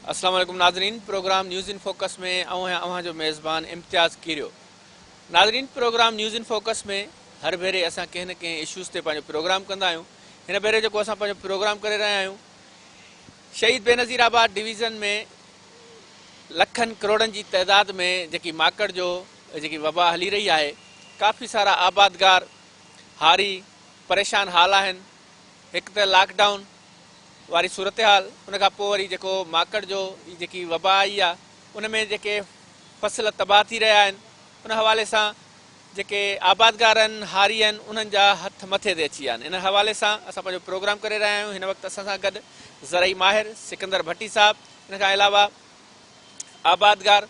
السلام عليڪم ناظرين پروگرام نيوز ان فوڪس ۾ آئون آهيان اوهان جو ميزبان امتياز ڪيريو ناظرين پروگرام نيوز ان فوڪس ۾ هر ڀيري اسان ڪنهن نه ڪنهن اشوز تي پنهنجو پروگرام ڪندا آهيون هن ڀيري جيڪو اسان پنهنجو پروگرام ڪري رهيا آهيون شهيد بينظير آباد ڊويزن ۾ لکن ڪروڙن جي تعداد ۾ جيڪي ماڪڙ جو جيڪي وبا هلي رهي آهي ڪافي سارا آبادگار هاري پريشان حال آهن هڪ ته لاڪ ڊائون واري صورتحال ان کان پوء وري جيڪو ماڪڙ جو جيڪي وبا آئي آهي ان ۾ جيڪي فصل تباهه ٿي رهيا آهن ان حوالي سان جيڪي آبادگار آهن هاري آهن انهن جا هٿ مٿي تي اچي ويا آهن ان حوالي سان اسان پنهنجو پروگرام ڪري رهيا آهيون هن وقت اسان سان گڏ زرعي ماهر سڪندر ڀٽي صاحب ان کان علاوه آبادگار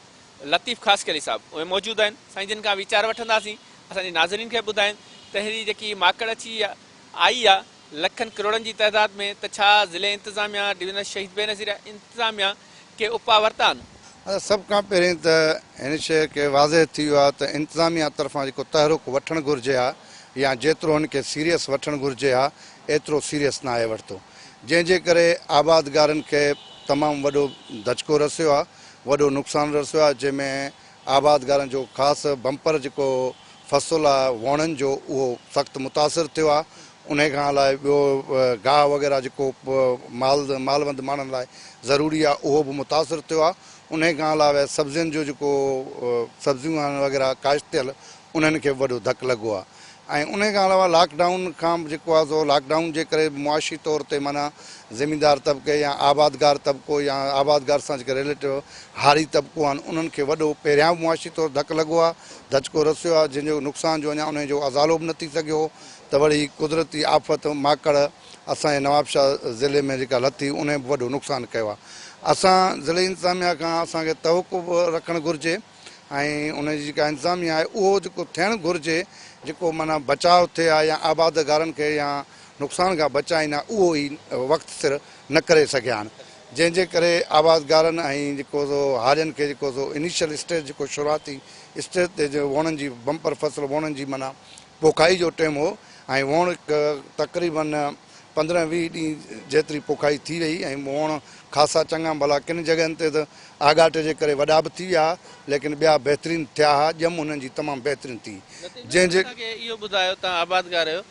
لطيف خاصخيلي صاحب اهي موجود آهن سائين جن کان ويچار وٺنداسين اسان جي ناظرين کي ٻڌائين ته هي جيڪي ماڪڙ اچي آئي آ لکن ڪروڙن جي تعداد ۾ ته ڇا ضلعي انتظاميا ڊويزنل شهيد بينظير انتظاميا ڪي اپاء ورتا آهن؟ سڀ کان پهرين ته هن شيء کي واضح ٿي ويو آهي ته انتظاميا طرفان جيڪو تحرڪ وٺڻ گهرجي ها يا جيترو هن کي سيريس وٺڻ گهرجي ها ايترو سيريس ناهي ورتو جنهن جي ڪري آبادگارن کي تمام وڏو ڌچڪو رسيو آهي وڏو نقصان رسيو آهي جنهن ۾ آبادگارن جو خاص بمپر جيڪو فصل آهي ووڻن جو اهو سخت متاثر ٿيو آهي انهي کان علاوه ٻيو گاهه وغيره جيڪو مال مالوند ماڻهن لاء ضروري آهي اهو به متاثر ٿيو آهي انهي کان علاوه سبزين جو جيڪو سبزيون آهن وغيره ڪاشت ٿيل انهن کي به وڏو ڌڪ لڳو آهي ۽ انهي کان علاوه لاڪ ڊائون کان به جيڪو آهي سو لاڪ ڊائون جي ڪري به معاشي طور تي معنيٰ زميندار طبقي يا آبادگار طبقو يا آبادگار سان جيڪي رليٽو هاري طبقو آهن انهن کي وڏو پهريان به معاشي طور ڌڪ لڳو آهي ڌچڪو رسيو آهي جنهن جو نقصان جو اڃا انهي جو ازالو به نه ٿي سگهيو هو ته وري قدرتي آفت ماڪڙ اسان جي نوابشاهه ضلعي ۾ جيڪا لٿي انهي به وڏو نقصان ڪيو آهي اسان ضلعي انتظاميا کان اسان کي توقع به رکڻ گهرجي ۽ ان جي جيڪا انتظاميا آهي اهو جيڪو ٿيڻ گهرجي جيڪو معنيٰ بچاء ٿئي ها يا آبادگارن کي يا نقصان کان بچائين ها اهو ئي وقت سر نه ڪري سگهيا آهن جنهن جي ڪري آبادگارن ۽ جيڪو سو هارين کي جيڪو سو انيشل اسٽيج جيڪو شروعاتي اسٽيج تي جو ووڻن جي بمپر فصل ووڻن جي معنيٰ پوکائي جو ٽيم هو ۽ ووڻ تقريبن 15 20 ڏينهن جيتري پوکائي ٿي وئي ۽ ووڻ خاصا چڱا ڀلا ڪن جڳهن تي ته آڳاٽي جي ڪري وڏا به ٿي ويا ها ليڪن ٻيا بهترين ٿيا ها ڄم انهن جي تمام بهترين ٿي جنهن جي اسان کي اهو ٻڌايو توهان آبادگار آهيو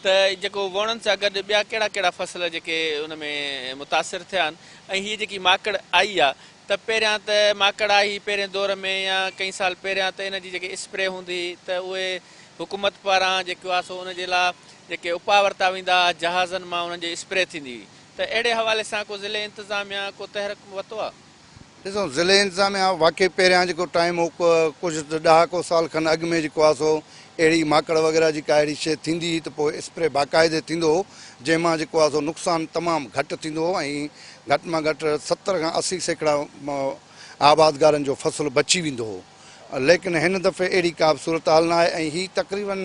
ته جيڪو ووڻن سان گڏ ٻيا ڪهڙا ڪهڙا فصل جيڪي ان ۾ متاثر ٿيا آهن ۽ هيء جيڪي ماڪڙ آئي آ ته پهريان ته ماڪڙ آئي پهرين دور ۾ يا ڪئين سال پهريان ته ان جي جيڪي اسپري هوندي هئي ته اهي حڪومت پاران جيڪو آ سو ان جي لا جيڪي اپاء ورتا ويندا ها جهازن مان انهن جي اسپري ٿيندي هئي ته اهڙي حوالي سان ڪو ضلعي انتظاميا ڪو تحرڪ ورتو آ؟ ڏسو ضلعي انتظاميا واقعي پهريان جيڪو ٽائيم هو ڪجهه ڏهاڪو سال کن اڳ ۾ جيڪو آ سو اهڙي ماڪڙ وغيره جي ڪا اهڙي شيء ٿيندي هئي ته پوء اسپري باقاعدي ٿيندو هو جنهن مان جيڪو آ سو نقصان تمام گهٽ ٿيندو هو ۽ گهٽ مان گهٽ 70 کان 80% آبادگارن جو فصل بچي ويندو هو ليڪن هن دفعي اهڙي ڪا به صورتحال نه آهي ۽ هي تقريبن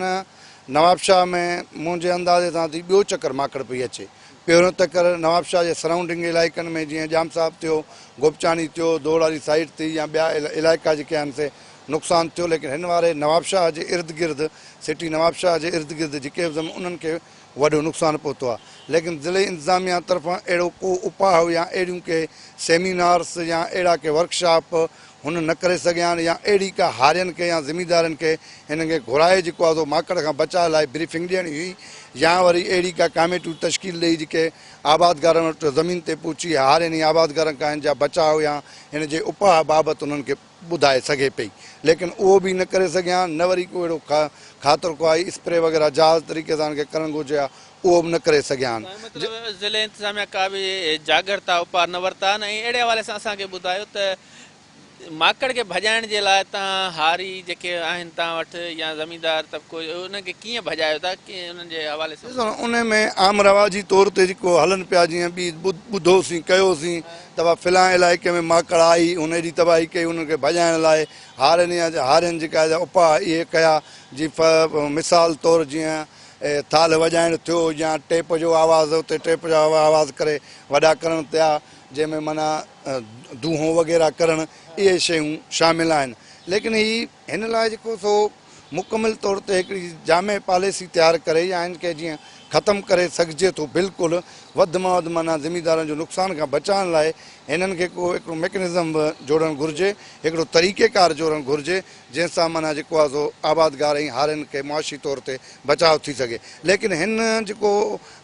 نوابشاهه ۾ منهنجي اندازي سان ٿي ٻيو چڪر ماڪڙ پئي اچي. پهريون چڪر نوابشاهه جي سرائونڊنگ علائقن ۾ جيئن ڄام صاحب ٿيو، گوپچاڻي ٿيو، دوڙ واري سائيڊ ٿي يا ٻيا علائقا جيڪي آهن سي نقصان ٿيو ليڪن هن واري نوابشاهه جي ارد گرد سٽي نوابشاهه جي ارد گرد جيڪي به زمين انهن کي وڏو نقصان پهتو آهي ليڪن ضلعي انتظاميا طرفان اهڙو ڪو اپاء يا اهڙيون ڪي سيمينارس يا اهڙا ڪي ورڪشاپ هن نه ڪري سگهيا آهن يا اهڙي ڪا هارين کي يا زميندارن کي هنن کي گهرائي جيڪو آهي سو ماڪڙ کان بچاء لاء بريفنگ ڏيڻي هئي يا وري اهڙي ڪا ڪاميٽيون تشڪيل ڏئي جيڪي آبادگارن وٽ زمين تي پهچي هارين ۽ آبادگارن کان هن جا بچاء يا هن جي اپاء بابت انهن کي ٻڌائي سگهي پئي ليڪن اهو به نه ڪري سگهيا نه وري ڪو اهڙو خاطر خواهي اسپري وغيره جائز طريقي سان هن کي ڪرڻ گهرجي ها اهو به نه ڪري سگهيا آهن. مطلب ضلعي انتظاميا ڪا به جاڳرتا اپاء نه ورتا آهن ۽ اهڙي حوالي سان اسان کي ٻڌايو ته ماڪڙ کي ڀڄائڻ جي لاء توهان هاري جيڪي آهن توهان وٽ يا زميندار طبقو انهن کي ڪيئن ڀڄايو ٿا انهن جي حوالي سان. ڏسو ان ۾ عام رواجي طور تي جيڪو هلن پيا جيئن ٻي ٻڌوسين ڪيوسين ته ڀا فلان علائقي ۾ ماڪڙ آئي ان ايڏي تباهي ڪئي انهن کي ڀڄائڻ لاء هارين يا هارين جيڪا اپاء اهي ڪيا جي مثال طور جيئن ٿالهه وڄائڻ ٿيو يا ٽيپ جو آواز اتي ٽيپ جو آواز ڪري وڏا ڪرڻ ٿيا جنهن ۾ معنيٰ دونهون وغيره ڪرڻ اهي شيون شامل آهن ليڪن هي هن لاء جيڪو سو مڪمل طور تي هڪڙي جامع پاليسي تيار ڪري يا هن کي جيئن ختم ڪري سگهجي ٿو بلڪل وڌ مان وڌ معنيٰ زميندارن جو نقصان کان بچائڻ لاء هنن کي ڪو هڪڙو ميڪنزم به جوڙڻ گهرجي هڪڙو طريقيڪار جوڙڻ گهرجي جنهن سان معنيٰ جيڪو آهي سو آبادگار ۽ هارين کي معاشي طور تي بچاء ٿي سگهي ليڪن هن جيڪو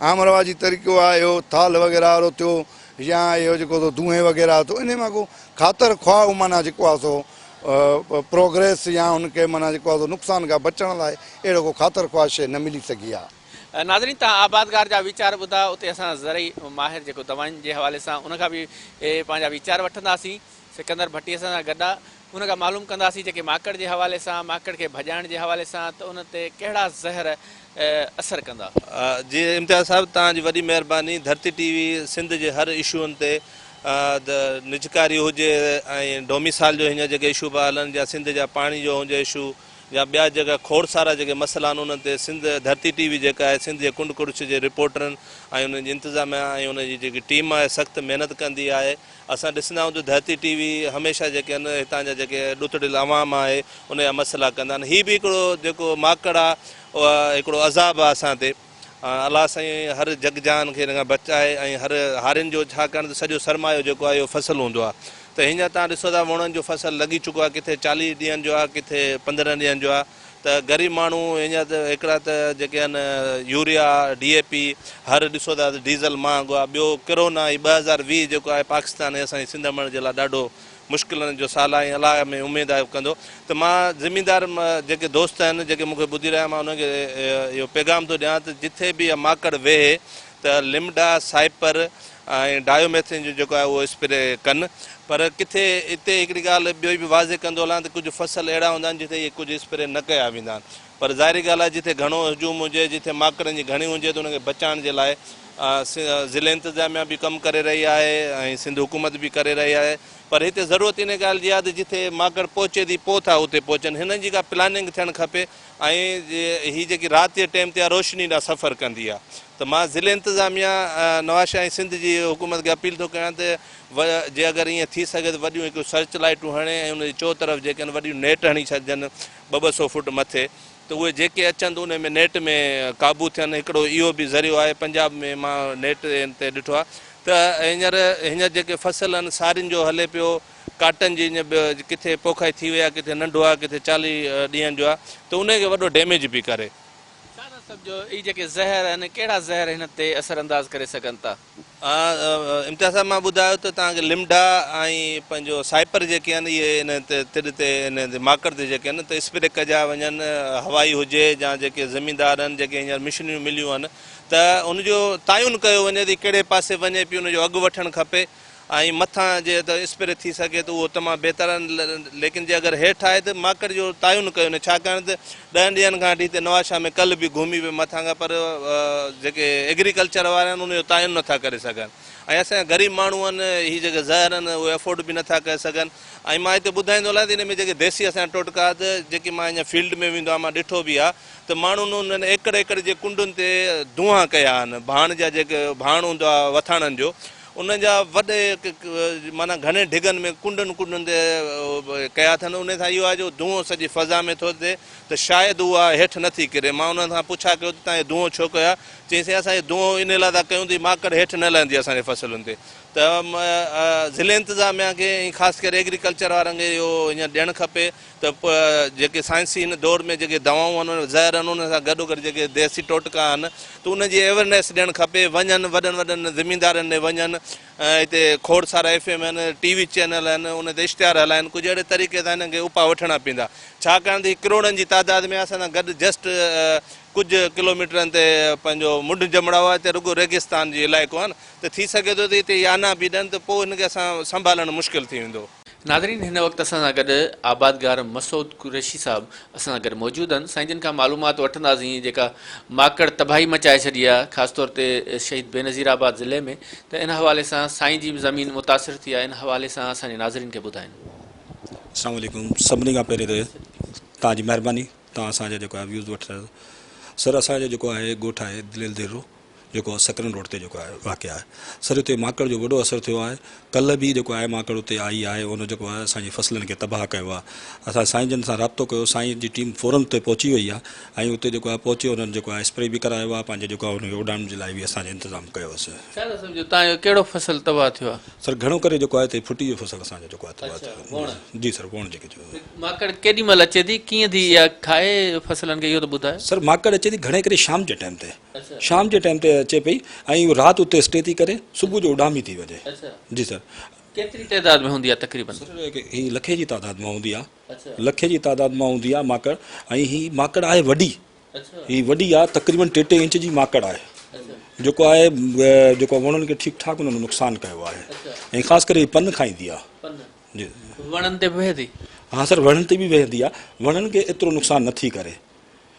عام رواجي طريقو آهي اهو ٿالهه وغيره وارو ٿيو يا اهو جيڪو سو دونهين وغيره ٿيو انهي مان ڪو خاطر خواهه معنيٰ جيڪو آهي سو پروگريس يا ان کي معنيٰ جيڪو آهي سو نقصان کان بچڻ لاء اهڙو ڪو خاطر خواهه شيء نه ملي سگهي آهي. ناظرين توهان آبادگار جا ويچار ٻڌا اتي اسان زرعي ماهر جيڪو دوائن جي حوالي سان ان کان به پنهنجا ويچار وٺنداسين سڪندر ڀٽي اسان سان گڏ آ ان کان معلوم ڪنداسين جيڪي ماڪڙ جي حوالي سان ماڪڙ کي ڀڄائڻ جي حوالي سان ته ان تي ڪهڙا زهر اثر ڪندا. جي امتياز صاحب توهان جي وڏي مهرباني ڌرتي ٽي وي سنڌ جي هر اشوئن تي نجڪاري هجي ۽ ڊوميسال جو هينئر جيڪي اشو پيا هلن يا سنڌ جا پاڻي جو هجي اشو يا ٻيا جيڪا کوڙ سارا جيڪي مسئلا آهن انهن تي سنڌ ڌرتي ٽي وي جيڪا آهي سنڌ جي ڪنڊ ڪڙڇ جي رپورٽرن ۽ انهن جي انتظاميا ۽ انهن جي جيڪي ٽيم آهي سخت محنت ڪندي آهي اسان ڏسندا آهيون ته ڌرتي ٽي وي هميشه جيڪي آهن هتان جا جيڪي ڏتڙيل عوام آهي ان جا مسئلا ڪندا آهن هي به هڪڙو جيڪو ماڪڙ آهي هڪڙو عذاب آهي اسان تي الله سائين هر جڳ جهان کي ان کان بچائي ۽ هر هارين جو ڇاڪاڻ ته سڄو سرمايو جيڪو آهي اهو فصل هوندو آهي ته هينئر توهان ڏسو ٿا ووڻن جو فصل لڳي چڪو آهي ڪٿي چاليهه ڏينهن جو آهي ڪٿي پندرهن ڏينهن جو آهي ته غريب ماڻهو هينئر ته هڪڙا ته جيڪي آهن يوريا ڊي اي پي هر ڏسو ٿا ته ڊيزل مهانگو آهي ٻيو ڪرونا هي 2020 جيڪو آهي پاڪستان ۽ اسان جي سنڌ امڙ جي لاء ڏاڍو مشڪلن جو سال آهي ۽ الله ۾ اميد آهي ڪندو ته مان زميندار جيڪي دوست آهن جيڪي مون کي ٻڌي رهيا آهن مان انهن کي اهو پيغام ٿو ڏيان ته جٿي به اها ماڪڙ ويهي ته لمڊا سائپر ۽ ڊايوميٿرين جو جيڪو آهي اهو اسپري ڪن پر ڪٿي اتي هڪڙي ڳالهه ٻيو به واضح ڪندو هلان ته ڪجهه فصل اهڙا هوندا آهن جتي اهي ڪجهه اسپري نه ڪيا ويندا آهن پر ظاهري ڳالهه آهي جتي گهڻو هجوم هجي جتي ماڪڙن جي گهڻي هجي ته ان کي بچائڻ جي لاء ضلعي انتظاميا به ڪم ڪري رهي آهي ۽ سنڌ حڪومت به ڪري رهي آهي پر هتي ضرورت ان ڳالهه جي آهي ته جتي ماڪڙ پهچي ٿي پوء ٿا اتي پهچن هنن جي ڪا پلاننگ ٿيڻ کپي ۽ هي جيڪي رات جي ٽيم تي روشني ڏانهن سفر ڪندي آهي ته مان ضلعي انتظاميا نوابشاهه ۽ سنڌ جي حڪومت کي اپيل ٿو ڪيان ته جي اگر ائين ٿي سگهي ته وڏيون هڪ سرچ لائيٽون هڻي ۽ ان جي چو طرف جيڪي آهن وڏيون نيٽ هڻي ڇڏجن ٻه ٻه سو فوٽ مٿي ته اهي جيڪي اچن ته انهي ۾ نيٽ ۾ قابو ٿين هڪڙو اهو به ذريعو آهي پنجاب ۾ مان نيٽ تي ڏٺو آهي ته هينئر هينئر جيڪي فصل آهن سارين جو هلي پيو ڪاٽن جي هينئر به ڪٿي پوکائي ٿي وئي آهي ڪٿي ننڍو آهي ڪٿي 40 ڏينهن جو آهي ته انهي کي وڏو ڊيميج پئي ڪري. ڇا ٿا سمجهو اهي جيڪي زهر آهن ڪهڙا زهر هن تي اثر انداز ڪري سگهن ٿا؟ امتياز صاحب مان ٻڌايو ته توهان کي لمڊا ۽ پنهنجو سائپر جيڪي آهن اهي ان تڏ تي ان ماڪڙ تي جيڪي آهن ته اسپري ڪجا وڃن هوائي هجي يا جيڪي زميندار آهن جيڪي هينئر مشنيون مليون آهن ته ان جو تعين ڪيو وڃي ته ڪهڙي پاسي وڃي پيو ان جو اگهه وٺڻ کپي ۽ مٿان جي ته اسپري ٿي سگهي ته اهو تمام بهتر آهي ليڪن جي اگر هيٺ آهي ته ماڪڙ جو تعين ڪيو وڃي ڇاڪاڻ ته ڏهن ڏينهن کان وٺي هتي نوابشاهه ۾ ڪلهه به گهمي ويو مٿان کان پر جيڪي ايگريڪلچر وارا آهن ان جو تعين نٿا ڪري سگهن ۽ اسان جا غريب ماڻهو آهن هي جيڪي زهر آهن اهي افورڊ به نٿا ڪري سگهن ۽ مان هتي ٻڌائيندو هلان ته ان ۾ جيڪي ديسي اسان جا ٽوٽڪا ته جيڪي مان اڃا فيلڊ ۾ ويندو آهيان مان ڏٺو به آهي ته ماڻهن انهن ايڪڙ ايڪڙ جي ڪنڊن تي دونهان ڪيا آهن ڀاڻ جا جيڪي ڀاڻ هوندو آهي وٿاڻن جو انهن جا وڏي معنيٰ گهڻي ڍڳن ۾ ڪنڊن ڪنڊن تي ڪيا اٿن انهي سان اهو آهي جو دونهون سڄي فضا ۾ ٿو ٿئي ته شايد اها هيٺ نه ٿي ڪري مان انهن کان پڇا ڪيو ته توهان هي دونهون ڇو ڪيو آهي چيائين سائين اسان هي دونهون انهي لاء ٿا ڪيون ته هي ماڪڙ هيٺ نه لهندي اسان جي فصلن تي ته ضلعي انتظاميا کي ۽ خاص ڪري ايگريڪلچر وارن کي اهو هينئر ڏيڻ کپي ته جيڪي سائنسي هن دور ۾ جيڪي دوائون آهن زهر آهن انهن سان گڏو گڏ جيڪي ديسي ٽوٽڪا آهن ته انهن جي اويرنيس ڏيڻ کپي وڃن وڏن وڏن زميندارن ڏي وڃن هتي کوڙ سارا ايف ايم آهن ٽي وي چينل آهن ان تي اشتهار هلائن ڪجهه اهڙي طريقي سان هنن کي اپاء وٺڻا پيندا ڇاڪاڻ ته هي ڪروڙن جي تعداد ۾ اسان سان گڏ جسٽ ڪجهه ڪلوميٽرن تي پنهنجو منڍ جمڙائو آهي هتي رڳو ريگستان جي علائقو آهن ته ٿي سگهي ٿو ته هتي يانا به ڏين ته پوء هن کي اسان سنڀالڻ مشڪل ٿي ويندو. ناظرين هن وقت اسان سان گڏ آبادگار مسعود قريشي صاحب اسان سان گڏ موجود آهن سائين جن کان معلومات وٺنداسين جيڪا ماڪڙ تباهي مچائي ڇڏي آهي خاص طور تي شهيد بينظير آباد ضلعي ۾ ته ان حوالي سان سائين جي به زمين متاثر ٿي آهي ان حوالي سان اسان جي ناظرين کي ٻڌائين. السلام عليڪم سڀني کان پهرين ته توهان جي مهرباني توهان اسان جا جيڪو آهي ويوز وٺي رهيا آهيو سر اسان جو جيڪو آهي ڳوٺ آهي دليل ديرو. جيڪو سڪرنڊ روڊ تي جيڪو آهي واقع آهي سر اتي ماڪڙ جو وڏو اثر ٿيو آهي ڪلهه به جيڪو آهي ماڪڙ اتي آئي آهي ان جيڪو آهي اسان جي فصلن کي تباهه ڪيو آهي اسان سائين جن سان رابطو ڪيو سائين جي ٽيم فورن اتي پهچي وئي آهي ۽ اتي جيڪو آهي پهچي انهن جيڪو آهي اسپري به ڪرايو آهي پنهنجي جيڪو آهي ان کي اڏائڻ جي لاء به اسان جي انتظام ڪيو سي. ڇا ٿا سمجهو تان جو ڪهڙو فصل تباهه ٿيو آهي؟ سر گهڻو ڪري جيڪو آهي اتي ڦٽي جو فصل اسان جو جيڪو آهي تباهه ٿيو آهي جي سر ووڻ جيڪي چئو. ماڪڙ ڪيڏي مهل اچي ٿي ڪيئن ٿي اها کائي فصلن کي اهو ته ٻڌايو. سر ماڪڙ اچي ٿي گهڻي ڪري شام جي ٽائيم تي شام جي ٽائيم تي اچي پئي ۽ رات اتي اسٽي ٿي ڪري صبح جو اڏامي ٿي وڃي جي سر. ڪيتري تعداد ۾ هوندي آهي تقريبن؟ سر هي لکين جي تعداد مان هوندي آهي لکين جي تعداد مان هوندي آهي ماڪڙ ۽ هي ماڪڙ آهي وڏي هي وڏي آهي تقريبن ٽي ٽي انچ جي ماڪڙ آهي جيڪو آهي جيڪو وڻن کي ٺيڪ ٺاڪ انهن نقصان ڪيو آهي ۽ خاص ڪري هي پن کائيندي آهي جي وڻن تي به ويهي ٿي؟ ها سر وڻن تي به ويهندي آهي وڻن کي ايترو نقصان نٿي ڪري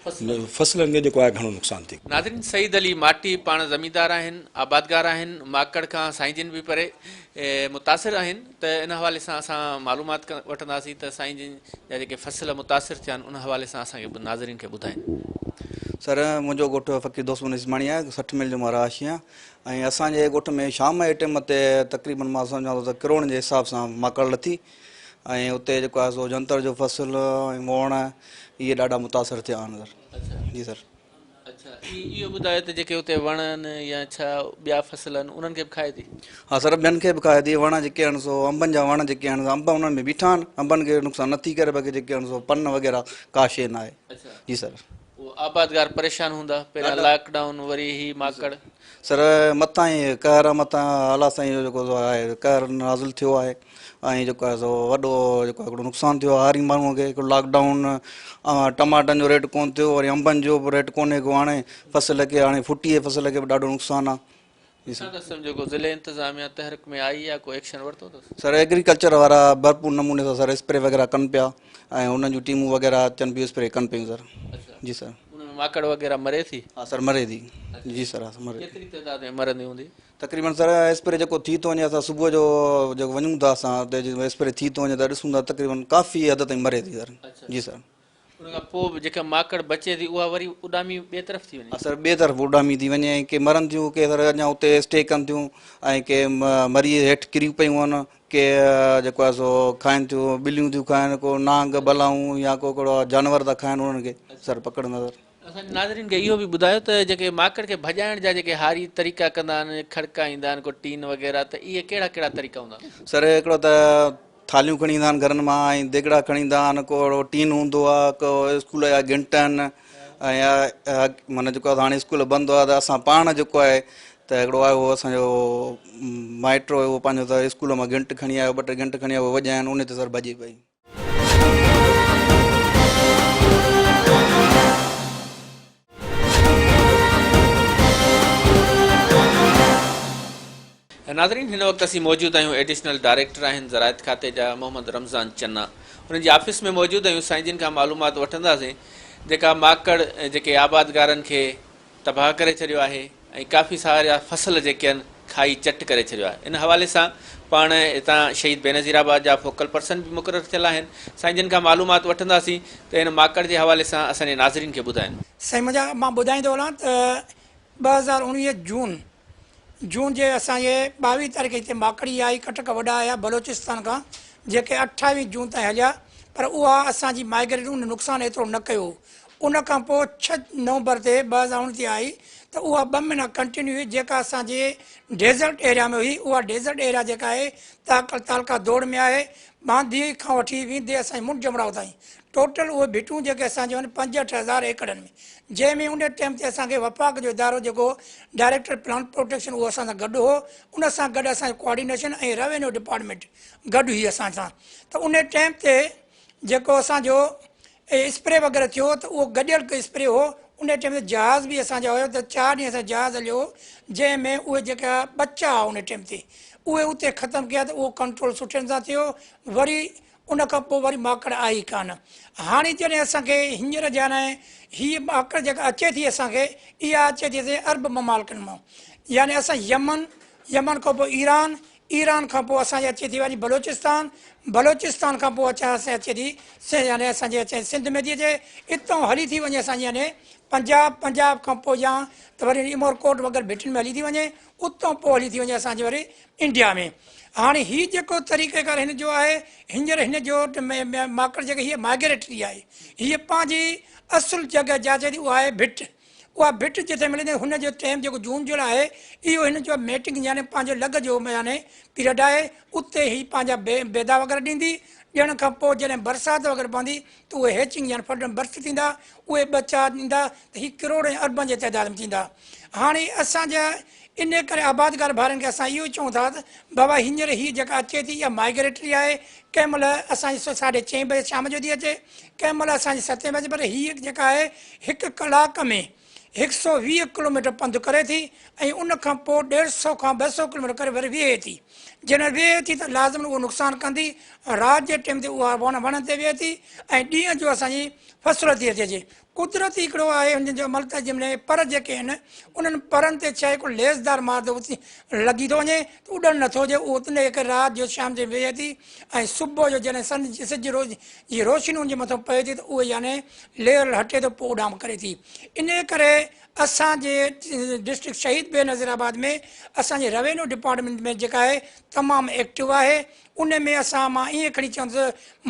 فصلن کي جيڪو آهي گهڻو نقصان ٿي. ناظرين سعيد علي ماٽي پاڻ زميندار آهن، آبادگار آهن، ماڪڙ کان سائين جن به پري متاثر آهن ته ان حوالي سان اسان معلومات وٺنداسين ته سائين جن جا جيڪي فصل متاثر ٿيا آهن ان حوالي سان اسان کي ناظرين کي ٻڌائين. سر منهنجو ڳوٺ فقير دوست محمد عثماڻي آهي 60 ميل جو مان رهائشي آهيان ۽ اسان جي ڳوٺ ۾ شام جي ٽيم تي تقريبن مان سمجهان ٿو ته ڪروڙن جي حساب سان ماڪڙ لٿي ۽ اتي جيڪو آهي سو جنتر جو فصل ۽ موڻ اهي ڏاڍا متاثر ٿيا آهن سر جي سر. اڇا اهو ٻڌايو ته جيڪي اتي وڻ آهن يا ڇا ٻيا فصل آهن انهن کي به کائي ٿي؟ ها سر ٻين کي به کائي ٿي وڻ جيڪي آهن سو انبن جا وڻ جيڪي آهن انب انهن ۾ بيٺا آهن انبن کي نقصان نٿي ڪري باقي جيڪي آهن سو پن وغيره ڪا شيء نه آهي جي سر. اهو آبادگار پريشان هوندا پهريان لاڪ ڊائون وري هي ماڪڙ. سر مٿان ئي قهر مٿان الله سائين جو جيڪو آهي قهر نازل ٿيو آهي ۽ جيڪو آهي سو وڏو جيڪو هڪڙو نقصان ٿيو آهي هاري ماڻهو کي هڪڙو لاڪ ڊائون ٽماٽن جو ريٽ ڪونه ٿيو وري انبن جو به ريٽ ڪونهي ڪو هاڻي فصل کي هاڻي ڦٽي جي فصل کي به ڏاڍو نقصان آهي. ڇا ٿا سمجهو ڪو ضلعي انتظاميا تحرڪ ۾ آئي يا ڪو ايڪشن ورتو اٿس؟ سر ايگريڪلچر وارا ڀرپور نموني سان سر اسپري وغيره ڪن پيا ۽ انهن جون ٽيمون وغيره اچن پيون اسپري ڪن پيون سر جي سر. ان ۾ ماڪڙ وغيره مري ٿي؟ ها سر مري ٿي جي سر ها مري ٿي. ڪيتري تعداد ۾ مرندي هوندي؟ تقريبن سر اسپري جيڪو ٿي ٿو وڃي اسان صبح جو جيڪو وڃون ٿا اسان اتي جي اسپري ٿي ٿو وڃي ته ڏسون ٿا تقريبن ڪافي حد تائين مري ٿي سر جي سر. ان کان پوء به جيڪا ماڪڙ بچي ٿي اها وري اڏامي ٻئي طرف ٿي وڃي. ها سر ٻئي طرف اڏامي ٿي وڃي ۽ ڪي مرن ٿيون ڪي سر اڃا اتي اسٽي ڪن ٿيون ۽ ڪي مري هيٺ ڪريون پيون آهن ڪي جيڪو آهي سو کائن ٿيون ٻليون ٿيون کائن ڪو نانگ بلائون يا ڪو ڪهڙو جانور ٿا کائن انهن کي سر پڪڙندا سر. اسان جي ناظرين کي اهو به ٻڌايو ته جيڪي ماڪڙ کي ڀڄائڻ جا جيڪي هاري طريقا ڪندا آهن کڙڪا ايندا آهن ڪو ٽين وغيره ته اهي ڪهڙا ڪهڙا طريقا هوندا آهن؟ سر هڪڙو ته ٿالهيون کڻي ايندا آهن گهرن مان ۽ ديڳڙا کڻي ايندا آهن ڪو اهڙو ٽين هوندو آهي ڪو اسڪول جا گهنٽ آهن ۽ معنيٰ جيڪو آهي هاڻي اسڪول بند آهي ته اسان پاڻ جيڪو آهي ته هڪڙو آيو هو اسانجو مائٽ هو پنهنجو ته اسڪول مان گهنٽ کڻي آيو ٻه ٽي گهنٽ کڻي آيو وڄايا آهن ان تي سر ڀڄي پئي. ناظرين هن وقت اسين موجود آهيون ايڊيشنل ڊائريڪٽر آهن زراعت کاتي جا محمد رمضان چنا انهن جي آفيس ۾ موجود آهيون سائين جن کان معلومات وٺنداسين جيڪا ماڪڙ جيڪي آبادگارن کي تباهه ڪري ڇڏيو آهي ۽ ڪافي سارا فصل جيڪي آهن کائي چٽ ڪري ڇڏيو آهي ان حوالي سان پاڻ هتان شهيد بينظير آباد جا فوڪل پرسن به مقرر ٿيل آهن سائين جن کان معلومات وٺنداسين ته ان ماڪڙ جي حوالي سان اسان جي ناظرين کي ٻڌائين. سائين منهنجا مان ٻڌائيندو هلان ته 2019 جون جون جي اسان جي 22 تاريخ هتي ماڪڙي آئي ڪٽڪ وڏا آيا بلوچستان کان جيڪي 28 جون تائين هليا پر اها اسان جي مائگريٽ ان نقصان ايترو نه ڪيو ان کان پوء ڇهه نومبر تي 2019 تي آئي ته اها ٻه مهينا ڪنٽينيو هئي جيڪا اسان جي ڊيزرٽ ايريا ۾ هئي اها ڊيزرٽ ايريا جيڪا آهي تعلقه تعلقه دوڙ ۾ آهي ٻانڌي کان وٺي ويندي اسان جي منڍ جمڙائو تائين ٽوٽل اهي ڀٽون جيڪي اسان جون آهن 65 هزار ايڪڙن ۾ جنهن ۾ ان ٽائيم تي اسان کي وفاق جو ادارو جيڪو ڊائريڪٽر پلانٽ پروٽيڪشن اهو اسان سان گڏ هو ان سان گڏ اسان جي ڪوآرڊينيشن ۽ روينيو ڊپارٽمينٽ گڏ هئي اسان سان ته ان ٽائيم تي جيڪو اسان جو اسپري وغيره ٿيو ته اهو گڏيل اسپري هو ان ٽائيم تي جهاز به اسان جا هيو ته چار ڏينهن اسان جهاز هليو هو جنهن ۾ اهي جيڪا ٻچا هئا ان ٽائيم تي اهي اتي ختم ڪيا ته اهو ڪنٽرول سٺي سان ٿيو وري ان کان پوء وري ماڪڙ آئي ڪانه هاڻي جڏهن اسان کي هينئر جانئ هي ماڪڙ جيڪا اچي ٿي اسان کي اها اچي ٿي اسان عرب ممالڪن مان يعني اسان يمن يمن کان پوء ايران ايران کان پوء اسان جي اچي ٿي وري بلوچستان، بلوچستان کان پوء اچا اسان اچي ٿي يعني اسان جي اچي سنڌ ۾ ٿي اچي، اتان هلي ٿي وڃي اسان جي يعني پنجاب، پنجاب کان پوء يا ته وري عمرڪوٽ وغيره ڀٽن ۾ هلي ٿي وڃي، اتان پوء هلي ٿي وڃي اسان جي وري انڊيا ۾. هاڻي هي جيڪو طريقه ڪار هن جو آهي، هينئر هن جو ماڪڙ جيڪا هيء مائگريٽري آهي، هيء پنهنجي اصل جڳهه جاچي ٿي اها آهي ڀٽ. اها ڀٽ جتي ملندي هن جو ٽيم جيڪو جون جولاء آهي اهو هن جو ميٽنگ يعني پنهنجو لڳ جو يعني پيريڊ آهي، اتي هي پنهنجا بيدا وغيره ڏيندي، ڏيڻ کان پوء جڏهن برسات وغيره پوندي ته اهي هيچنگ يعني ڦٽ برٿ ٿيندا، اهي ٻچا ڏيندا ته هي ڪروڙ ۽ اربن جي تعداد ۾ ٿيندا. هاڻي اسان جا انهي ڪري آبادگار ڀائرن کي اسان اهو ئي چئون ٿا ته بابا هينئر هي جيڪا اچي ٿي اها مائگريٽري آهي، ڪنهن مهل اسان جي ساڍي چئين بجي شام جو ٿي اچي، ڪنهن مهل اسان جي ستين بجي، پر هيء جيڪا آهي هڪ ڪلاڪ ۾ هڪ سئو 20 ڪلوميٽر پنڌ ڪري ٿي ۽ ان کان پوء ڏيڍ سئو کان 200 ڪلوميٽر ڪري وري ويهي ٿي. جڏهن ويهي ٿي ته لازمن اهو نقصان ڪندي. رات جي ٽيم تي اها وڻن تي ويهي ٿي ۽ ڏينهن جو اسان جي فصل تي اچي ٿي. قدرتي هڪڙو آهي هن جو عمل ته جنهن ۾ پر جيڪي آهن انهن پرن تي ڇا هڪڙو ليسدار مادو لڳي ٿو وڃي ته اڏڻ نٿو ڏئي. اهو ان جي ڪري رات جو شام جو ويهي ٿي ۽ صبح جو جڏهن سن سج جي روشني ان جي مٿان پوي ٿي ته اهي يعني ليئر هٽي ٿو پوء اڏام ڪري ٿي. انهي ڪري اسان جي ڊسٽرڪٽ شهيد بينظير آباد ۾ اسان جي روينيو ڊپارٽمينٽ ۾ جيڪا آهي تمام ايڪٽو آهي. ان ۾ اسان مان ائين کڻي چوندس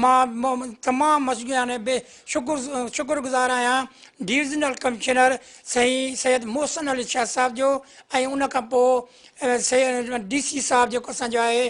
مان تمام يعني به شڪر گذار آهيان ڊويزنل ڪمشنر سائين سيد محسن علي شاهه صاحب جو ۽ ان کان پوء ڊي سي صاحب جيڪو اسان جو آهي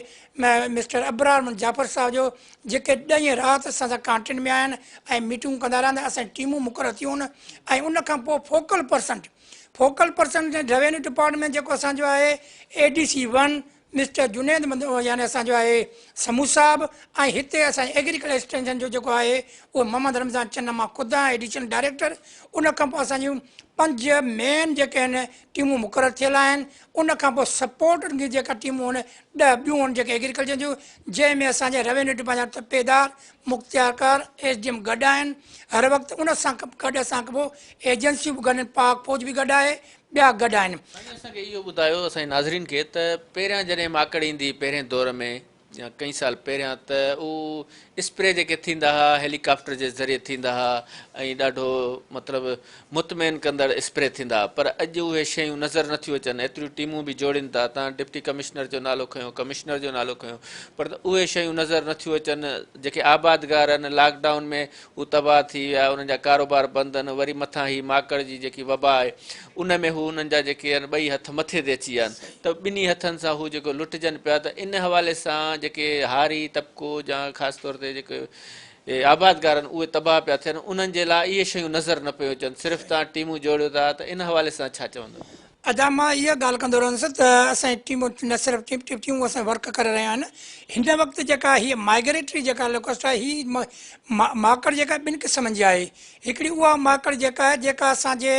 مسٽر ابرار احمد جعفر صاحب جو، جيڪي ڏينهن رات اسان سان ڪانٽيڪٽ ۾ آهن ۽ ميٽنگون ڪندا رهندا. اسان جون ٽيمون مقرر ٿيون آهن ۽ ان کان پوء فوڪل پرسن روينيو ڊپارٽمينٽ جيڪو اسان جو آهي اي ڊي سي 1 مسٽر جنيد يعني اسان جو آهي سمو صاحب ۽ هتي اسان جي ايگريڪلچر ايڪسٽينشن جو جيڪو آهي اهو محمد رمضان چنا مان خود آهيان ايڊيشنل ڊائريڪٽر. ان کان پوء اسان جون 5 مين جيڪي آهن ٽيمون مقرر ٿيل آهن. ان کان پوء سپورٽ جي جيڪا ٽيمون آهن 10 ٻيون آهن جيڪي ايگريڪلچر جون، جنهن ۾ اسان جي روينيو ڊپارٽمينٽ جا تپيدار، مختيارڪار، ايس ڊي ايم گڏ آهن هر وقت. ان سان گڏ اسان کان پوء ايجنسيون به گڏ آهن، پاڪ فوج به گڏ آهي، ٻيا گڏ آهن. سائين اسان کي اهو ٻڌايو اسان جي ناظرين کي ته پهريان جڏهن ماڪڙ ايندي هئي پهرين دور ۾ يا ڪئين سال پهريان ته اهو اسپري جيڪي ٿيندا ها هيلي ڪاپٽر جي ذريعي ٿيندا ها ۽ ڏاڍو مطلب مطمئن ڪندڙ اسپري ٿيندا ها پر اڄ اهي شيون نظر نٿيون اچن. ايتريون ٽيمون به جوڙين ٿا، تان ڊپٽي ڪمشنر جو نالو کنيو، ڪمشنر جو نالو کنيو پر اهي شيون نظر نٿيون اچن. جيڪي آبادگار آهن لاڪ ڊائون ۾ هو تباهه ٿي ويا، انهن جا ڪاروبار بند آهن، وري مٿان هي ماڪڙ جي جيڪي وبا آهي ان ۾ هو انهن جا جيڪي آهن ٻئي هٿ مٿي تي اچي ويا آهن ته ٻنهي هٿن سان هو جيڪو لٽجن پيا ته ان حوالي سان جيڪي هاري طبقو يا خاص طور تي جيڪي آبادگار آهن اهي تباهه پيا ٿين، انهن جي لاء اهي شيون نظر نه پيون اچن، صرف توهان ٽيمون جوڙيو ٿا ته ان حوالي سان ڇا چوندو؟ ادا مان اها ڳالهه ڪندو رهندس ته اسان جي ٽيمون نه صرف ٽيم ٽيم ٽيمون اسان ورڪ ڪري رهيا آهن. هن وقت جيڪا هي مائگريٽري جيڪا لوڪسٽ آهي هي ماڪڙ جيڪا ٻن قسمن جي آهي. هڪڙي اها ماڪڙ جيڪا آهي جيڪا اسان جي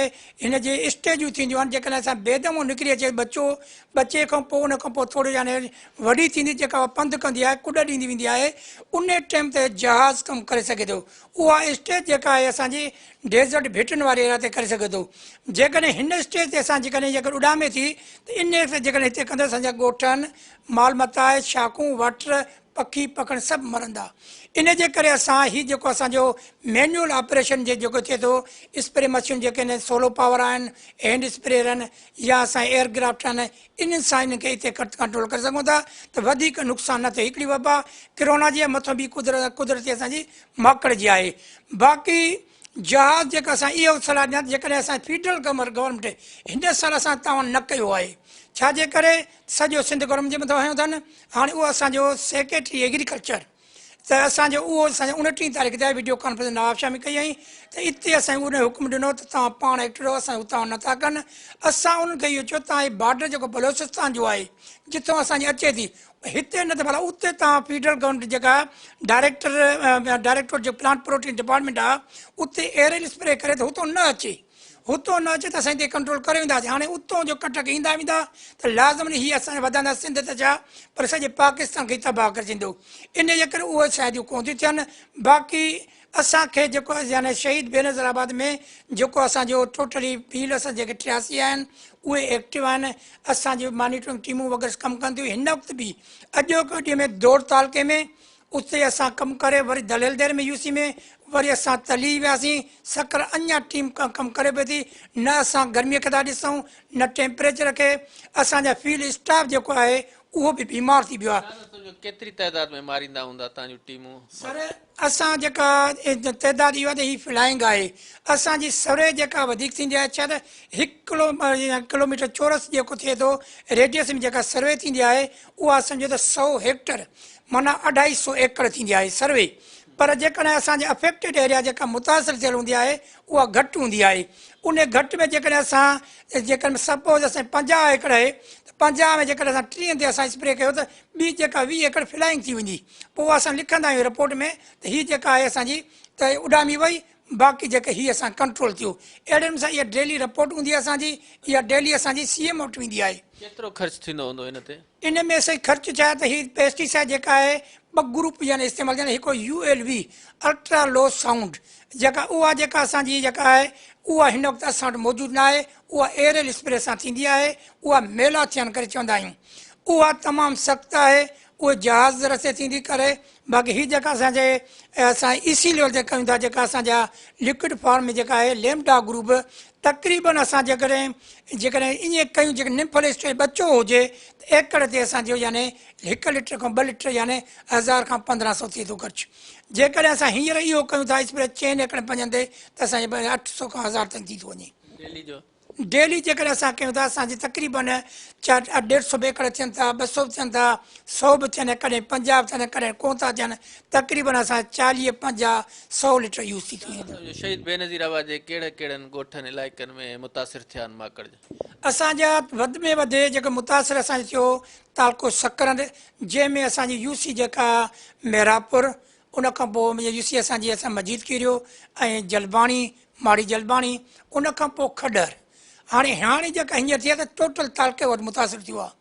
هن جي اسٽيجون ٿينديون آهن، جيڪڏهن اسان بيدمو نڪري اچي ٻچو، ٻچي کان پوء ان کان پوء ٿورو يعني وڏي ٿيندي جيڪا اها پنڌ ڪندي آهي ڪڏ ڏيندي ويندي آهي ان ٽيم تي جهاز ڪم ڪري سگهي ٿو. اها اسٽيج جيڪا آهي اسان جي ڊيزرٽ ڀٽن واري ايريا تي ڪري سگهي ٿو. جيڪڏهن هن اسٽيج تي اسان جيڪڏهن جيڪڏهن اڏامي ٿي ته ان تي جيڪڏهن هتي ڪندو اسان جا ڳوٺن، مال متاع، شاخون، وٽ، پکي پکڻ سڀ مرندا. ان جي ڪري اسان هي جيڪو اسان جو مينيول آپريشن جي جيڪو ٿئي ٿو اسپري مشين جيڪي آهن سولو پاور آهن، هينڊ اسپريئر آهن يا اسان ايئر گرافٽ آهن انهن سان انهن کي اتي ڪنٽرول ڪري سگهون ٿا ته وڌيڪ نقصان نه ٿئي. هڪڙي وبا ڪرونا جي آهي مٿان ٻي قدرتي اسان جي ماڪڙ جي آهي. باقي جهاز جيڪا اسان اهو صلاح ڏيان ته جيڪڏهن اسان فيڊرل گورنمينٽ هن سال اسان تعاون نه ڪيو آهي ڇا جي ڪري سڄو سنڌ گورنمينٽ جي مٿان هنيو اٿن. هاڻي اهو اسان جو سيڪريٽري ايگريڪلچر ته اسان جو اهو اسان جو 29 تاريخ تي وڊيو ڪانفرنس نوابشاهه ۾ ڪئي هئي ته اتي اسان ان حڪم ڏنو ته توهان پاڻ ايڪٽ رهو اسان اتان نٿا ڪن. اسان انهن کي اهو چيو توهان هي بارڊر جيڪو بلوچستان جو آهي جتان اسان جي اچي ٿي هتي نه ته ڀلا اتي توهان فيڊرل گورنمينٽ جيڪا ڊائريڪٽر جو پلانٽ پروٽين ڊپارٽمينٽ آهي اتي ايريل اسپري ڪري ته هتو نه اچي، هتو نه اچي ته اسان هتي ڪنٽرول ڪري وينداسين. هاڻي اتو جو ڪٽڪ ايندا ويندا ته لازمن هي اسان وڌندا سنڌ ته ڇا پر سڄي پاڪستان کي تباهه ڪري ڇڏيندو. ان جي ڪري اهي شايديون ڪونه ٿيون ٿين. باقي اسان کي جيڪو يعني شهيد بينظير آباد ۾ جيڪو اسان جو ٽوٽلي بيل اسان جيڪي 83 آهن اهي ايڪٽو آهن. اسان جون مانيٽرنگ ٽيمون وغيره ڪم ڪن ٿيون. هن وقت به اڄوڪي ڏينهن ۾ دوڙ تعلقي ۾ اتي اسان ڪم ڪري وري دليل دير ۾ يو سي ۾ وري اسان تلي وياسين سکر اڃا ٽيم ڪم ڪري پئي ٿي. نه اسان گرمي کي ٿا ڏسون نه ٽيمپريچر کي. اسان جا فيلڊ اسٽاف جيڪو آهي اهو به بيمار ٿي پيو آهي. دادا تنهنجو ڪيتري تعداد ۾ ماريندا هوندا تان جون ٽيمون؟ سر اسان جيڪا تعداد اهو آهي ته هي فلائنگ آهي اسان جي سروي جيڪا وڌيڪ ٿيندي آهي ڇا ته هڪ ڪلو ڪلوميٽر چورس جيڪو ٿئي ٿو ريڊيس ۾ جيڪا سروي ٿيندي آهي اها سمجهو ته سئو هيڪٽر معنيٰ اڍائي سئو ايڪڙ ٿيندي آهي سروي پر جيڪڏهن اسان جي افيڪٽيڊ ايريا جيڪا متاثر ٿيل هوندي آهي اها گهٽ هوندي آهي ان گهٽ ۾ جيڪڏهن اسان جيڪڏهن سپوز اسان 50 ايڪڙ آهي ته 50 ۾ جيڪڏهن اسان 30 تي اسان اسپري ڪيو ته ٻي جيڪا 20 ايڪڙ فلائنگ ٿي ويندي پوء اسان لکندا آهيون رپورٽ ۾ ته هي جيڪا آهي اسان جي ته اڏامي وئي باقي جيڪي هي اسان ڪنٽرول ٿيو. اهڙي نموني سان اها ڊيلي رپورٽ هوندي آهي اسان جي اها ڊيلي اسان جي سي ايم وٽ ويندي آهي. ڪيترو خرچ ٿيندو هوندو ان تي؟ ان ۾ سائين خرچ ڇا آهي ته هي پيسٽيسائيڊ جيڪا آهي ٻه گروپ يعني استعمال ٿيندا آهن هڪڙو يو ايل وي الٽرا لو سائونڊ جيڪا اها جيڪا اسان جي جيڪا آهي اها هن وقت اسان وٽ موجود نه آهي اها ايريل اسپري سان ٿيندي آهي اها ميلا ٿين ڪري چوندا آهيون اها تمام سخت آهي اهي جهاز رستي ٿيندي ڪري باقي هي جيڪا اسان جي اسان اي سي ليول تي ڪيون ٿا جيڪا اسان جا لڪوڊ فارم ۾ جيڪا آهي ليمڊا گروپ تقريبن اسان جيڪڏهن جيڪڏهن ائين ڪيون جيڪڏهن نمفل اسٽيج ٻچو هجي ته ايڪڙ تي اسان جو يعني هڪ ليٽر کان 2 ليٽر يعني 1000 کان 1500 ٿئي ٿو خرچ. جيڪڏهن اسان هينئر اهو ڪيون ٿا اسپري چئن ايڪڙ پنجن تي ته اسان جي 800 کان 1000 تائين ٿي ٿو وڃي. ڊيلي جو ڊيلي جيڪڏهن اسان ڪيون ٿا اسان جي تقريبن چار ڏيڍ سو به ايڪڙ ٿين ٿا، 200 به ٿين ٿا، 100 به ٿين، ڪڏهن 50 به ٿين، ڪڏهن ڪونه ٿا ٿين، تقريبن اسان 40، 50، 100 ليٽر يوز ٿي ٿو وڃي. شهيد بينظير آباد جي ڪهڙن ڪهڙن ڳوٺن علائقن ۾ متاثر ٿيا آهن ماڪڙ جا؟ اسان جا وڌ ۾ وڌ جيڪو متاثر اسان جو ٿيو تعلقو سڪرنڊ جنهن ۾ اسان جي يو سي جيڪا محرابپور ان کان پوء يو سي اسان جي اسان مجيد ڪيريو ۽ جلباڻي ماڙي جلباڻي ان کان پوء کڏهر هاڻي هاڻي جيڪا هينئر ٿي آهي ته ٽوٽل تعلقي وٽ متاثر ٿيو آهي.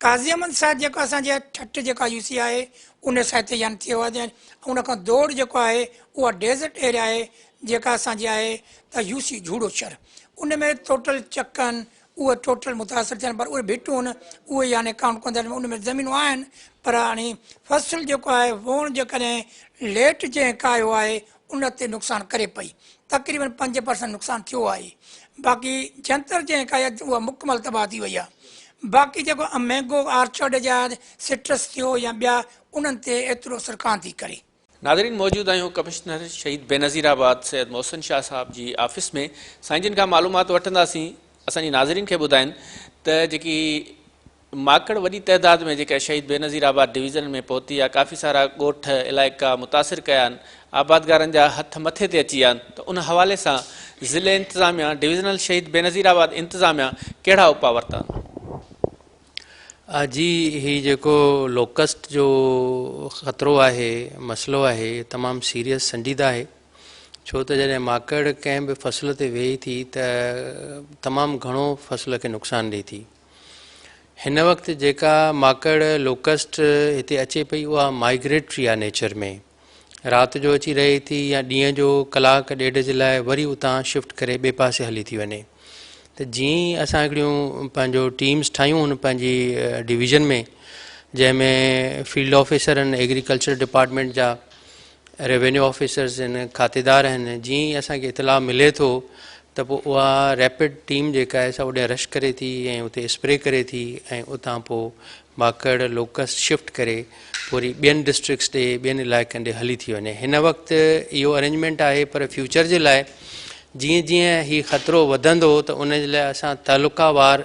قاضي احمد صاحب جيڪو اسان جي ٺٽ جيڪا يو سي آهي ان سائيڊ تي يعني ٿيو آهي ان کان دوڙ جيڪو آهي اها ڊيزرٽ ايريا آهي جيڪا اسان جي آهي ته يو سي جھوڙو شھر ان ۾ ٽوٽل چڪن اهي ٽوٽل متاثر ٿيا آهن پر اهي ڀٽون اهي يعني ڪائونٽ ڪونه ٿيا ان ۾ زمينون آهن پر هاڻي فصل جيڪو آهي ووڻ جيڪڏهن ليٽ جنهن ڪاهيو آهي ان تي نقصان ڪري پئي تقريبن 5% نقصان ٿيو آهي باقي جنتر جنهن ڪائي آهي اها مڪمل تباهه ٿي وئي آهي باقي جيڪو مينگو آرچرڊ جا سٽرس ٿيو يا ٻيا انهن تي ايترو اثر ڪانه ٿي ڪري. ناظرين موجود آهيون ڪمشنر شهيد بينظير آباد سيد محسن شاهه صاحب جي آفيس ۾ سائين جن کان معلومات وٺنداسين اسان جي ناظرين کي ٻڌائين ته جيڪي ماڪڙ وڏي تعداد ۾ جيڪا شهيد بينظير آباد ڊويزن ۾ پهتي آهي ڪافي سارا ڳوٺ علائقا متاثر ڪيا آهن آبادگارن جا هٿ مٿي تي اچي ويا آهن ته ان حوالي سان ضلعي انتظاميا ڊويزنل شهيد بينظير آباد انتظاميا ڪهڙا اپاء ورتا آهن. جي هي جيڪو لوڪسٽ جو خطرو آهي مسئلو آهي تمام سيريس سنجيده آهي ڇو ته جڏهن ماڪڙ ڪنهن به فصل تي ويهي ٿي ته تمام گهڻو فصل کي نقصان ڏئي ٿي هن وقت جيڪا ماڪڙ لوڪسٽ هتي اچي پئي اها مائگريٽري آهي نيچر ۾ رات جو اچي رهي ٿي يا ڏينهن جو ڪلاڪ ڏيڍ جي لاء وري اتان شفٽ ڪري ٻئي پاسي هلي ٿي وڃي ته جيئن ئي اسان هڪڙيون پنهنجو ٽيمز ٺاهيون هن پنهنجي ڊويزن ۾ جنهن ۾ فيلڊ آفيسر آهن ايگريڪلچر ڊپارٽمينٽ جا ريونيو آفيسرز آهن کاتيدار آهن جيئن ئي اسان کي اطلاع ملي ٿو ته پوء اها ريپڊ ٽيم جيڪا آهي سا اوڏانهن رش ڪري ٿي ۽ اتي اسپري ڪري ٿي ۽ اتان پوء ماڪڙ لوڪسٽ شفٽ ڪري پوء وري ٻين ڊسٽرڪٽس ڏي ٻين علائقن ڏي هلي ٿي وڃي هن وقت اهو ارينجمينٽ آهي پر فيوچر جي لاء جيئن جيئن هي خطرو وڌندو ته ان جي لاء اسان تعلقه وار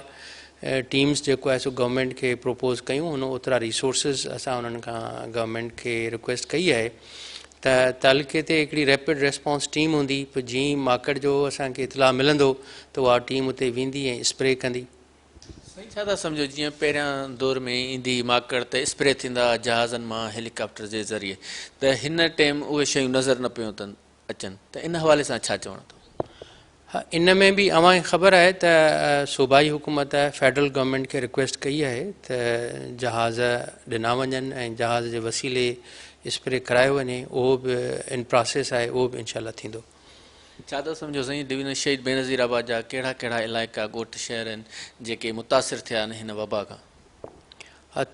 ٽيمز جيڪو آهي سو گورنمينٽ کي پروپوز ڪيون ان اوترا ريسورسز اسان انهن کان گورنمينٽ کي رڪويسٽ ڪئي آهي ته تعلقي تي هڪڙي ريپڊ ريسپانس ٽيم هوندي پوء جيئن ئي ماڪڙ جو اسان کي اطلاع ملندو ته اها ٽيم اتي ويندي ۽ اسپري ڪندي. سائين ڇا ٿا سمجهو جيئن پهريان دور ۾ ايندي ماڪڙ ته اسپري ٿيندا جهازن مان هيليڪاپٽر جي ذريعي ته هن ٽيم اهي شيون نظر نه پيون اچن ته ان حوالي سان ڇا چوڻ اٿو؟ ها ان ۾ به اوهان کي خبر آهي ته صوبائي حڪومت فيڊرل گورنمينٽ کي رڪويسٽ ڪئي آهي ته جهاز ڏنا وڃن ۽ جهاز جي وسيلي اسپري ڪرايو وڃي اهو به ان پراسيس آهي اهو به انشاء الله ٿيندو. ڇا ٿا سمجهو سائين ڊويزن شهيد بينظير آباد جا ڪهڙا ڪهڙا علائقا ڳوٺ شهر آهن جيڪي متاثر ٿيا آهن هن وبا کان؟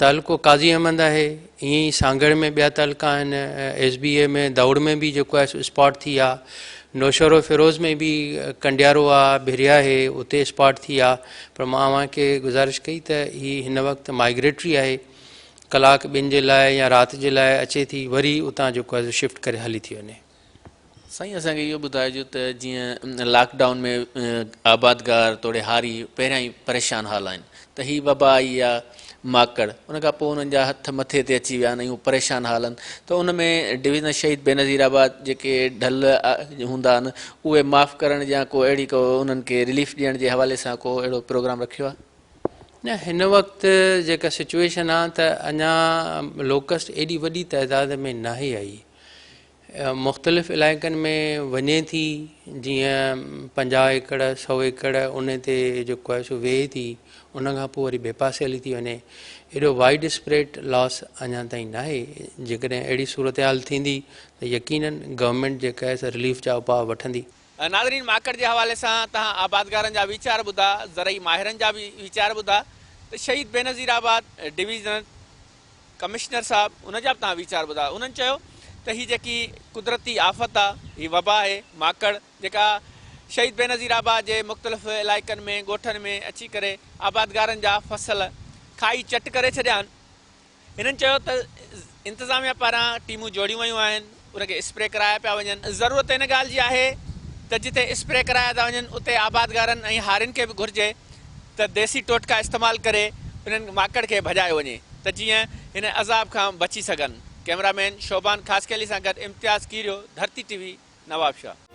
تعلقو قاضي احمد آهي ائين ئي سانگهڙ ۾ ٻيا تعلقا آهن ايس بي اي ۾ دائوڙ ۾ به جيڪو آهي سو اسپاٽ ٿي آ نوشهرو فيروز ۾ به ڪنڊيارو آ ڀريا آهي اتي اسپاٽ ٿي آ پر مان اوهان کي گذارش ڪئي ته هي هن وقت مائگريٽري آهي ڪلاڪ ٻن جي لاء يا رات جي لاء اچي ٿي وري اتان جيڪو آهي سو شفٽ ڪري هلي ٿي وڃي. سائين اسان کي اهو ٻڌائجو ته جيئن لاڪ ڊائون ۾ آبادگار توڙي هاري پهريان ئي پريشان حال آهن ته هي وبا آئي آ ماڪڙ ان کان پوء انهن جا هٿ مٿي تي اچي ويا آهن ۽ هو پريشان حال آهن ته ان ۾ ڊويزن شهيد بينظير آباد جيڪي ڍل هوندا آهن اهي معاف ڪرڻ يا ڪو اهڙي ڪو انهن کي رليف ڏيڻ جي حوالي سان ڪو اهڙو پروگرام رکيو آهي؟ نه هن وقت جيڪا سچويشن آ ته اڃا لوڪسٽ ايڏي وڏي تعداد ۾ ناهي آئي مختلف علائقن ۾ وڃي ٿي جيئن 50 ايڪڙ 100 ايڪڙ ان تي جيڪو آهي سو ويهي ٿي ان کان پوء وري ٻئي پاسي هلي ٿي وڃي ايڏو وائيڊ اسپريڊ لاس اڃا تائين ناهي جيڪڏهن اهڙي صورتحال ٿيندي ته يقينن گورنمينٽ جيڪا آهي سا رليف جا اپاء وٺندي. ناظرين ماڪڙ جي حوالي سان توهان آبادگارن جا ويچار ٻڌا، زرعي ماهرن جا به ويچار ٻڌا ته شهيد بينظير آباد ڊويزن ڪمشنر صاحب ان جا به توهان ويچار ٻڌا انهن چيو ته هي جيڪي قدرتي آفت آ هي وبا آهي ماڪڙ جيڪا شهيد بينظير آباد جي مختلف علائقن ۾ ڳوٺن ۾ اچي ڪري آبادگارن جا فصل کائي چٽ ڪري ڇڏيا آهن هنن چيو ته انتظاميا پاران ٽيمون جوڙيون ويون آهن ان کي اسپري ڪرايا پيا وڃن ضرورت ان ڳالهه جي آهي ته جتي اسپري ڪرايا ٿا وڃن اتي آبادگارن ۽ هارين کي به گهرجي ته ديسي ٽوٽڪا استعمال ڪري انهن ماڪڙ کي ڀڄايو وڃي ته جيئن هن عذاب کان بچي سگهن. ڪئميرا مين شوبان خاصخيلي سان گڏ امتياز ڪيريو، ڌرتي ٽي وي، نوابشاهه.